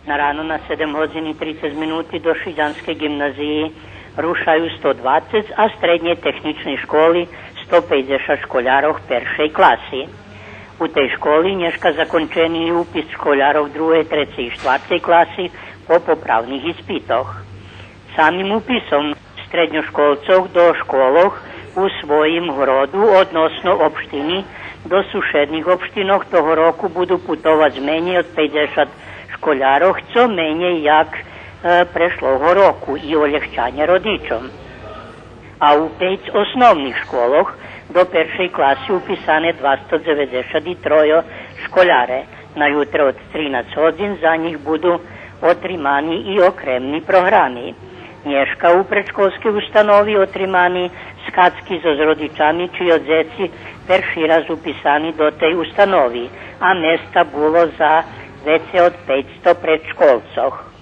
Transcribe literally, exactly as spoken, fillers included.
На рано на седем годзин и трицец минути до Шидянскей ґимназиї рушаю сто двацец, а стреднєй технїчней школи сто пейдзешат школярох першей класи. У тей школи нєшка закончени и упис школярох другей, трецей и штвартей класи по поправних испитох. Самим уписом стредньошколцох до школох у своїм городу, односно општини, до сушедних општинох того року буду путовац менєй од пейдзешат школярох, цо менєй як, е, прешлого року, и олєгчанє родичом. А у пейц основних школох до першей класи уписане двасто дзеведзешат и тройо школяре. На ютре од тринац годзин за нїх буду отримани и окремни програми. Нєшка у предшколскей установи отримани схадзки зоз родичами, чийо дзеци перши раз уписани до тей установи, а места було за вецей од пейцсто предшколцох.